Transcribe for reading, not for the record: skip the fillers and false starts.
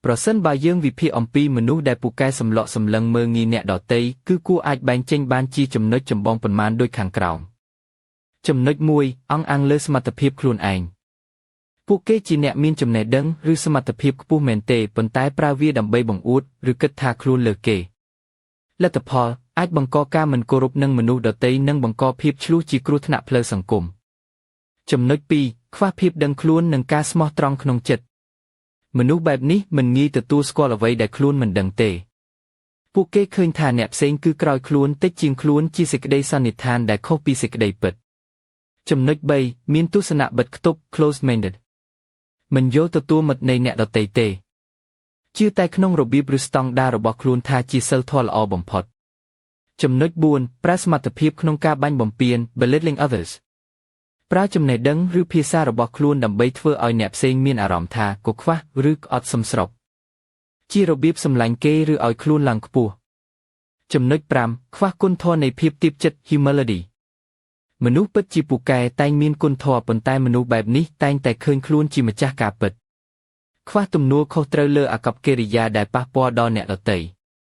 ប្រសិនបើយើងវិភាគអំពីមនុស្សដែលពូកែសម្លក់សម្លឹងមើលងាយអ្នកដទៃគឺគួរអាចបែងចេញបានជាចំណុចចម្បងប៉ុន្មានដូចខាងក្រោមចំណុច1អង្អាងលើសមត្ថភាពខ្លួនឯងពួកគេជាអ្នកមានចំណេះដឹងឬសមត្ថភាពខ្ពស់មែនទេប៉ុន្តែប្រើវាដើម្បីបង្អួតឬគិតថាខ្លួនលើសគេលទ្ធផលអាចបង្កការមិនគោរពនឹងមនុស្សដទៃនិងបង្កភាពឈ្លោះជាគ្រោះថ្នាក់ផ្លូវសង្គមចំណុច2ខ្វះភាពដឹងខ្លួននិងការស្មោះត្រង់ក្នុងចិត្តមនុស្សបែបនេះមិនងាយទទួលស្គាល់អ្វីដែលខ្លួនមិនដឹងទេពួកគេឃើញថាអ្នកផ្សេងគឺក្រោយខ្លួនតិចជាងខ្លួនជាសេចក្តីសន្និដ្ឋានដែលខុសពីសេចក្តីពិតចំណុច3មានទស្សនៈបិទខ្ទប់ closed minded មិនយល់ទទួលមិត្តនៃអ្នកដទៃទេជឿតែក្នុងរបៀបឬស្តង់ដាររបស់ខ្លួនថាជាសិលធម៌ល្អបំផុតចំណុច4ប្រើសមត្ថភាពក្នុងការបាញ់បំពាន belittling others ប្រើចំណេះដឹងឬភាសារបស់ខ្លួនដើម្បីធ្វើឲ្យអ្នកផ្សេងមានអារម្មណ៍ថាកខ្វះឬអត់សមស្របជារបៀបសម្លាញ់គេឬឲ្យខ្លួនឡើងខ្ពស់ចំណុច5ខ្វះគុណធម៌នៃភាពទាបចិត្ត humility មនុស្សពិតជាពូកែតែងមានគុណធម៌ប៉ុន្តែមនុស្សបែបនេះតែងតែឃើញខ្លួនជាម្ចាស់ការពិតខ្វះទំនួលខុសត្រូវលើអាកប្បកិរិយាដែលប៉ះពាល់ដល់អ្នកដទៃ។